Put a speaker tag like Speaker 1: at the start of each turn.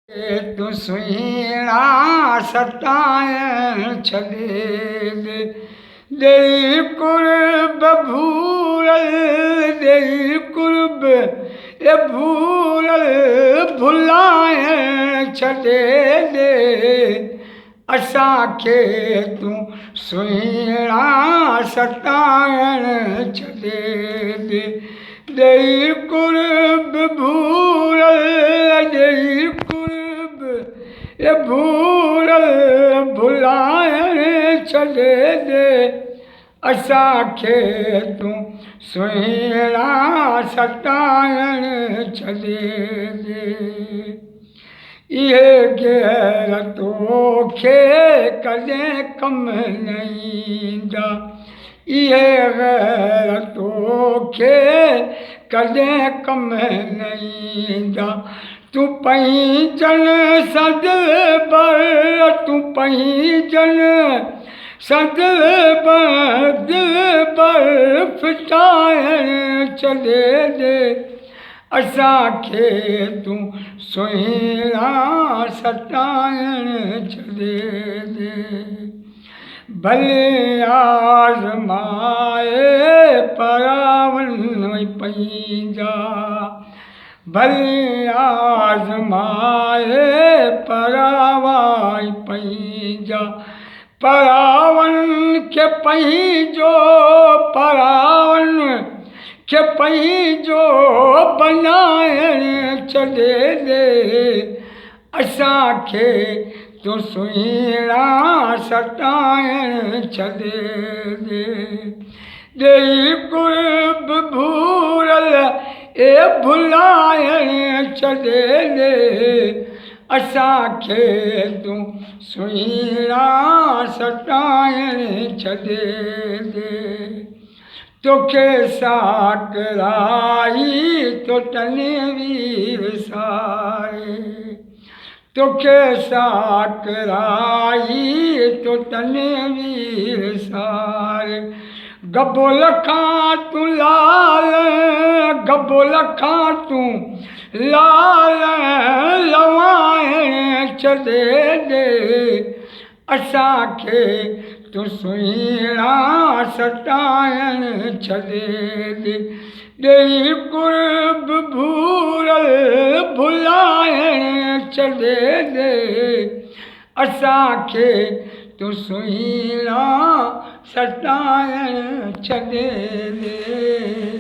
Speaker 1: تون سهڻا ستائڻ ڇڏي ڏي، ڏيئي قرب ڀورل، ڏيئي قرب اي ڀورل ڀلائڻ ڇڏي ڏي، اسان کي تون سهڻا ستائڻ ڇڏي ڏي، ڏيئي قرب ڀورل، ڏيئي قرب اي ڀورل ڀلائڻ ڇڏي ڏي، اسان کي تون سهڻا ستائڻ ڇڏي ڏي. اهي غير توکي ڪڏهن ڪم نه ايندا، اهي غير توکي ڪڏهن ڪم نه ايندا، تون پنهنجن سان دلبر، تون پنهنجن سان دلبر، دلبر ڦٽائڻ ڇڏي ڏي، اسان کي تون سهڻا ستائڻ ڇڏي ڏي. ڀلي آزمائي پراون پنهنجا، ڀلي آزمائي پراوائي پنهنجا، پراون کي پنهنجو، پراون کي پنهنجو بنائڻ ڇڏي ڏي، اسان کي تون سهڻا ستائڻ ڇڏي ڏي. ڏيئي قرب ڀورل اي ڀلائڻ ڇڏي ڏي، اسان کي تون سهڻا ستائڻ ڇڏي ڏي. توکي ساڪرائي تو تنوير ساري، توکي ساڪرائي تو تنوير ساري، گبول کان تون لال، گبول کان تون لال لوائڻ ڇڏي ڏي، اسان کي تون سهڻا ستائڻ ڇڏي ڏي. ڏيئي قرب ڀورل ڀلائڻ ڇڏي ڏي، اسان کي تون سهڻا ستائڻ ڇڏي ڏي.